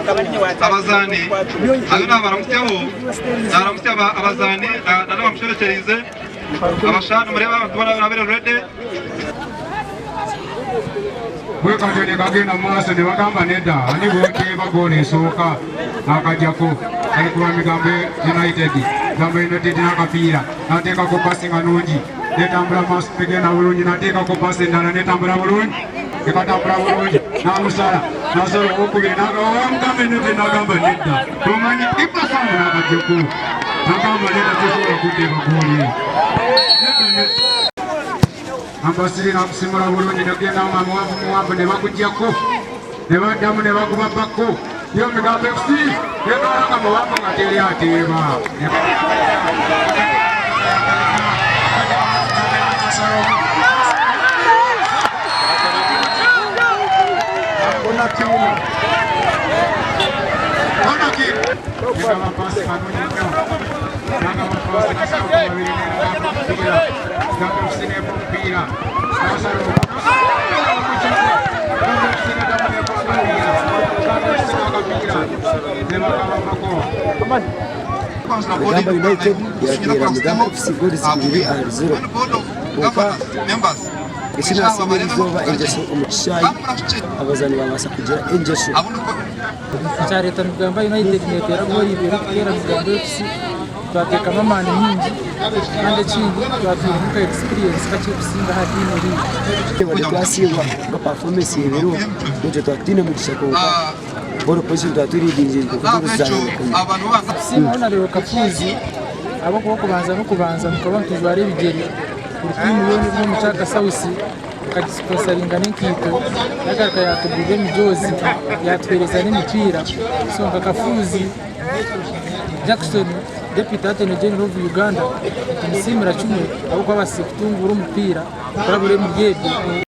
Abazaani abe nabaramutsyaho, naramutsya abazaani na n'abamusherekyerize abashanu murebe abantu boona babere ready. Bwekatyo ne kagenda mu maaso ne bagamba nedda, ani bwoteeba goolo esooka n'akajjako ali kuba Migambo United. Migambo United n'akapiira n'ateekako pasi nga nungi, netambula maaso, negenda bulungi, n'ateekako pasi endala, netambula bulungi, ekatambula bulungi, n'amusala, n'asala owokubiri, Mugambo United n'agamba nedda, tomanyi ipasamu, n'akajjako n'agamba nedda, tosobola kuteeba goolo eyo, nedda, nedda. Ambasiri nakusimula bulungi, negenda nga muwanvu muwanvu, ne bakuggyako, ne baddamu ne bakuba bako yo Migambo FC, netwala nga muwanvu nga teri ateeba. Negaba pasi kanungi nnyo, nagaba pasi kasaba babiri, neramupiira Migambo FC nefa omupiira, nasala Migambo FC, neddamu nefa akapiira Migambo FC n'akapiira ne bakabambako. Migamba United yateera Migamba FC goals 2-0, kwonka ekinasiima erizooba engyesho omu kishaayi, abazaani babaasa kugira engyesho. Ekyareta Migamba United neteera goolo ibiri kuteera Migamba FC, twateekamu amaani mingi, kandi ekindi twatwinemu nka experience kakye kusinga aha tiimu erindi. Twasiibwa nka performance ebiriho, nikyo twatwine mugisha, kwonka ball possession twatwiridinze kwonka goals zaahindukanye. Kusiimaho na Rero Kafuuzi ahabw'okuba okubanza n'okubanza mukaba nitujwara ebigyere, buri tiimu yoona eri omu Kyaka South akagisponsoringa n'enkaito, yagaruka yatugurira emijoozi, yatuheereza n'emipiira. So nka Kafuuzi Jackson, Deputy Attorney General of Uganda, tumusiimira kimwe ahabw'okuba abaasize kutunguura omupiira kurabira omuri ebyo.